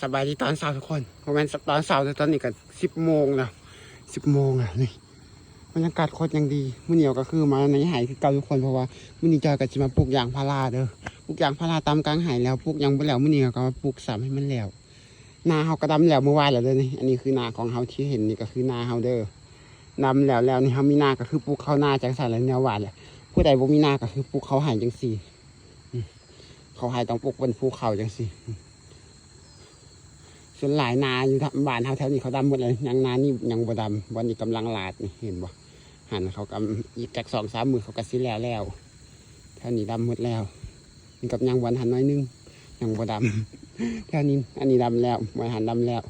ສະບາຍດີຕອນເຊົ້າທຸກຄົນ. ບໍ່ແມ່ນຕອນເຊົ້າເດີ ຕອນນີ້ກໍສິບໂມງແລ້ວ ສິບໂມງແລ້ວ. ນີ້ບັນຍາກາດໂຄດຍັງດີ. ມື້ນີ້ກໍຄືມາໃນໄຮ່ຄືເກົ່າທຸກຄົນ ເພາະວ່າມື້ນີ້ຈອຍກໍຊິມາປູກຢາງພາລາເດີ. ປູກຢາງພາລາຕາມກາງໄຮ່ແລ້ວ ປູກຫຍັງບໍ່ແລ້ວ ມື້ນີ້ເຮົາກໍມາປູກຊ້ຳໃຫ້ມັນແລ້ວ. ນາເຮົາກໍດຳແລ້ວມື້ວານແລ້ວເດີ. ນີ້ ອັນນີ້ຄືນາຂອງເຮົາທີ່ເຫັນນີ້ ກໍຄືນາເຮົາເດີ ດຳແລ້ວ. ແລ້ວນີ້ເຮົາມີນາກໍຄືປູກເຂົ້ານາຈັ່ງຊັ້ນແຫຼະ ແນວຫວານແຫຼະ. ຜູ້ໃດບໍ່ມີນາກໍຄືປູກເຂົ້າໄຮ່ຈັ່ງຊີ້. ອືມ ເຂົ້າໄຮ່ຕ້ອງປູກເປັນພູເຂົ້າຈັ່ງຊີ້. ອືມ ສ່ວນຫຼາຍນາຢູ່ທາງບ້ານເຮົາແຖວນີ້ເຂົາດຳໝົດແລ້ວ. ຍັງນານີ້ຍັງບໍ່ດຳ ບ່ອນນີ້ກຳລັງລາດນີ້ ເຫັນບໍ່? ຫັ້ນເຂົາກຳ ອີກຈັກສອງສາມມື້ເຂົາກໍຊິແລ້ວແລ້ວ. ແຖວນີ້ດຳໝົດແລ້ວ. ມີກັບຍັງບ່ອນຫັ້ນໜ້ອຍໜຶ່ງ ຍັງບໍ່ດຳ. ແຖວນີ້ ອັນນີ້ດຳແລ້ວ ບ່ອນຫັ້ນດຳແລ້ວ.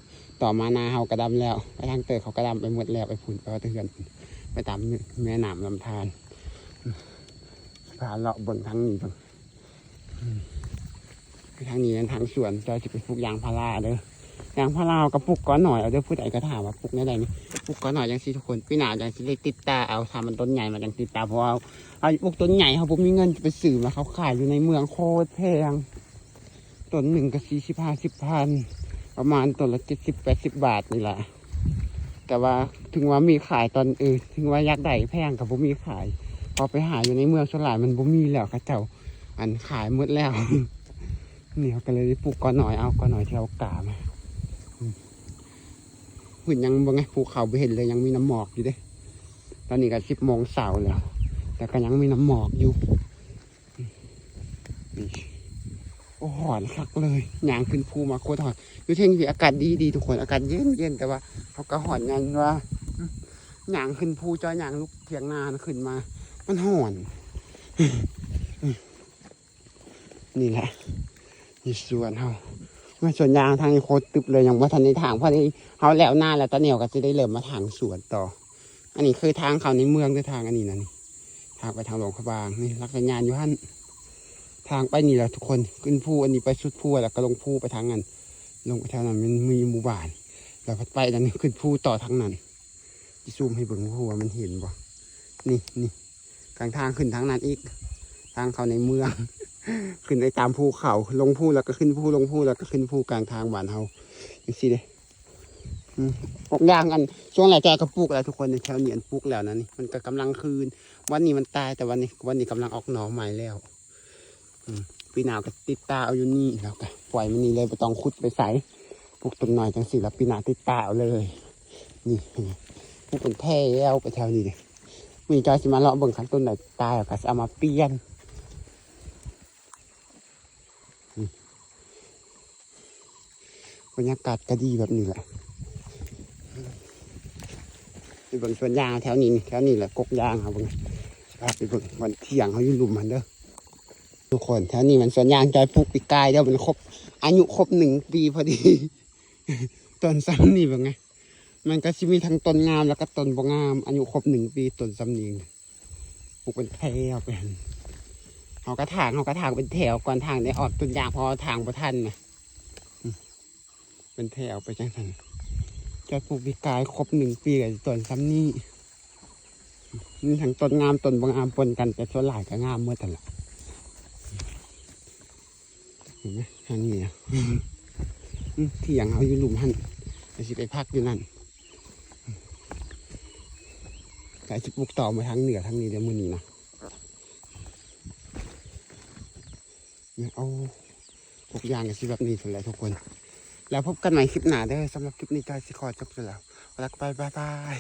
ຕໍ່ມານາເຮົາກໍດຳແລ້ວ. ໄປທາງເຕີເຂົາກໍດຳໄປໝົດແລ້ວ ໄປພຸ້ນ ໄປຮອດເຮືອນ ໄປຕາມແມ່ນ້ຳລຳທານ. ພາເລາະເບິ່ງທາງນີ້ເບິ່ງ. ອືມ ໄປທາງນີ້ແມ່ນທາງສວນ ຈອຍຊິໄປປູກຢາງພາລາເດີ. ຢາງພາລາເຮົາກໍປູກກໍໜ້ອຍເອົາເດີ. ຜູ້ໃດກໍຖາມວ່າປູກແນວໃດນີ້ ປູກກໍໜ້ອຍຈັ່ງຊີ້ທຸກຄົນ. ປີໜ້າຈັ່ງຊິໄດ້ຕິດຕາເອົາ ຖ້າມັນຕົ້ນໃຫຍ່ມາຈັ່ງຕິດຕາ ເພາະວ່າເຮົາ ເຮົາປູກຕົ້ນໃຫຍ່ ເຮົາບໍ່ມີເງິນຈະໄປຊື້ມາ. ເຂົາຂາຍຢູ່ໃນເມືອງໂຄດແພງ ຕົ້ນໜຶ່ງກໍສີ່ສິບຫ້າສິບພັນ ປະມານຕົ້ນລະເຈັດສິບແປດສິບບາດນີ້ລະ. ແຕ່ວ່າເຖິງວ່າມີຂາຍຕອນ ເອີ ເຖິງວ່າຢາກໄດ້ແພງກໍບໍ່ມີຂາຍ ເພາະໄປຫາຢູ່ໃນເມືອງສ່ວນຫຼາຍມັນບໍ່ມີແລ້ວ ເຂົາເຈົ້າ ອັນ ຂາຍໝົດແລ້ວ. ນີ້ເຮົາກໍເລີຍໄດ້ປູກກໍໜ້ອຍເອົາ ກໍໜ້ອຍທີ່ເຮົາກາມາ. ອືມ ເພິ່ນຍັງບໍ່ໄງ ພູເຂົາບໍ່ເຫັນເລີຍ ຍັງມີນ້ຳໝອກຢູ່ເດ້. ຕອນນີ້ກໍສິບໂມງເຊົ້າແລ້ວ ແຕ່ກໍຍັງມີນ້ຳໝອກຢູ່. ນີ້ ໂອ້ ຮ້ອນຄັກເລີຍ ຍ່າງຂຶ້ນພູມາໂຄດຮ້ອນ. ຢູ່ເທິງພີ້ອາກາດດີໆ ທຸກຄົນ ອາກາດເຢັນໆ ແຕ່ວ່າເຮົາກໍຮ້ອນຍ້ອນວ່າ ອືມ ຍ່າງຂຶ້ນພູ ຈອຍຍ່າງລຸກຖຽງນາຂຶ້ນມາ ມັນຮ້ອນ. ນີ້ແຫຼະ ນີ້ສວນເຮົາ ມາສວນຢາງທາງນີ້ໂຄດຕຶບເລີຍ ຍັງບໍ່ທັນໄດ້ຖາງ. ພໍດີເຮົາແລ້ວນາແລ້ວ ຕອນນີ້ເຮົາກໍຊິໄດ້ເລີ່ມມາຖາງສວນຕໍ່. ອັນນີ້ຄືທາງເຂົ້າໃນເມືອງເດີ ທາງອັນນີ້ນະ ນີ້ ທາງໄປທາງຫຼວງພະບາງ. ນີ້ຫຼັກສັນຍານຢູ່ຫັ້ນ ທາງໄປນີ້ແຫຼະທຸກຄົນ. ຂຶ້ນພູອັນນີ້ໄປສຸດພູ ແລ້ວກໍລົງພູໄປທາງນັ້ນ ລົງໄປແຖວນັ້ນ ມັນມີໝູ່ບ້ານ ແລ້ວພັດໄປນັ້ນ ຂຶ້ນພູຕໍ່ທາງນັ້ນ. ຊິຊູມໃຫ້ເບິ່ງ ບໍ່ຮູ້ວ່າມັນເຫັນບໍ່. ນີ້ ນີ້ ກາງທາງຂຶ້ນທາງນັ້ນອີກ ທາງເຂົ້າໃນເມືອງ ຂຶ້ນໄປຕາມພູເຂົາ ລົງພູແລ້ວກໍຂຶ້ນພູ ລົງພູແລ້ວກໍຂຶ້ນພູ ກາງທາງບ້ານເຮົາຈັ່ງຊີ້ເດ້. ອືມ ກົກຢາງ ອັນ ຊ່ວງແລກແກກໍປູກແລ້ວທຸກຄົນ ໃນແຖວນີ້ ອັນ ປູກແລ້ວນະ. ນີ້ມັນກໍກຳລັງຄືນ ວັນນີ້ມັນຕາຍ ແຕ່ວັນນີ້ ວັນນີ້ກຳລັງອອກໜໍ່ໃໝ່ແລ້ວ. ອືມ ປີໜ້າກໍຕິດຕາເອົາຢູ່ນີ້ ແລ້ວກໍປ່ອຍມັນນີ້ເລີຍ ບໍ່ຕ້ອງຂຸດໄປໃສ. ປູກຕົ້ນນ້ອຍຈັ່ງຊີ້ລະ ປີໜ້າຕິດຕາເອົາເລີຍ. ນີ້ ປູກເປັນແຖວໄປແຖວນີ້ເດ້. ມື້ນີ້ຈອຍຊິມາເລາະເບິ່ງ ຄັນຕົ້ນໃດຕາຍກໍຊິເອົາມາປ່ຽນ. ອືມ ບັນຍາກາດກໍດີແບບນີ້ແຫຼະ. ໄປເບິ່ງສວນຢາງແຖວນີ້ ແຖວນີ້ແຫຼະ ກົກຢາງເຮົາເບິ່ງ. ພາໄປເບິ່ງບ່ອນຖຽງເຮົາຢູ່ລຸ່ມຫັ້ນເດີ ທຸກຄົນ. ແຖວນີ້ມັນສວນຢາງຈອຍປູກປີກາຍເດີ ມັນຄົບ ອາຍຸຄົບໜຶ່ງປີພໍດີ. ຕົ້ນສ່ຳນີ້ເບິ່ງໄງ ມັນກໍຊິມີທັງຕົ້ນງາມ ແລ້ວກໍຕົ້ນບໍ່ງາມ. ອາຍຸຄົບໜຶ່ງປີ ຕົ້ນສ່ຳນີ້ ປູກເປັນແຖວໄປຫັ້ນ. ເຮົາກໍຖາງ ເຮົາກໍຖາງເປັນແຖວກ່ອນ ຖາງໄດ້ອອກຕົ້ນຢາງ ເພາະວ່າຖາງບໍ່ທັນນະ. ອືມ ເປັນແຖວໄປຈັ່ງຊັ້ນ. ຈອຍປູກປີກາຍຄົບໜຶ່ງປີກໍຕົ້ນສ່ຳນີ້. ມີທັງຕົ້ນງາມ ຕົ້ນບໍ່ງາມປົນກັນ ແຕ່ສ່ວນຫຼາຍກໍງາມໝົດຫັ້ນລະ. ເຫັນໄໝ ທາງນີ້ນະ ອືມ ຖຽງເຮົາຢູ່ລຸ່ມຫັ້ນ ກໍຊິໄປພັກຢູ່ນັ້ນ. ກໍຊິປູກຕໍ່ມາທາງເໜືອທາງນີ້ເດີ ມື້ນີ້ນະ. ເອົາ ທຸກຢ່າງກໍຊິແບບນີ້ພຸ້ນແຫຼະທຸກຄົນ. ແລ້ວພົບກັນໃໝ່ຄລິບໜ້າເດີ. ສຳລັບຄລິບນີ້ກໍຊິຂໍຈົບໄປແລ້ວ. ແລ້ວກໍບາຍບາຍ.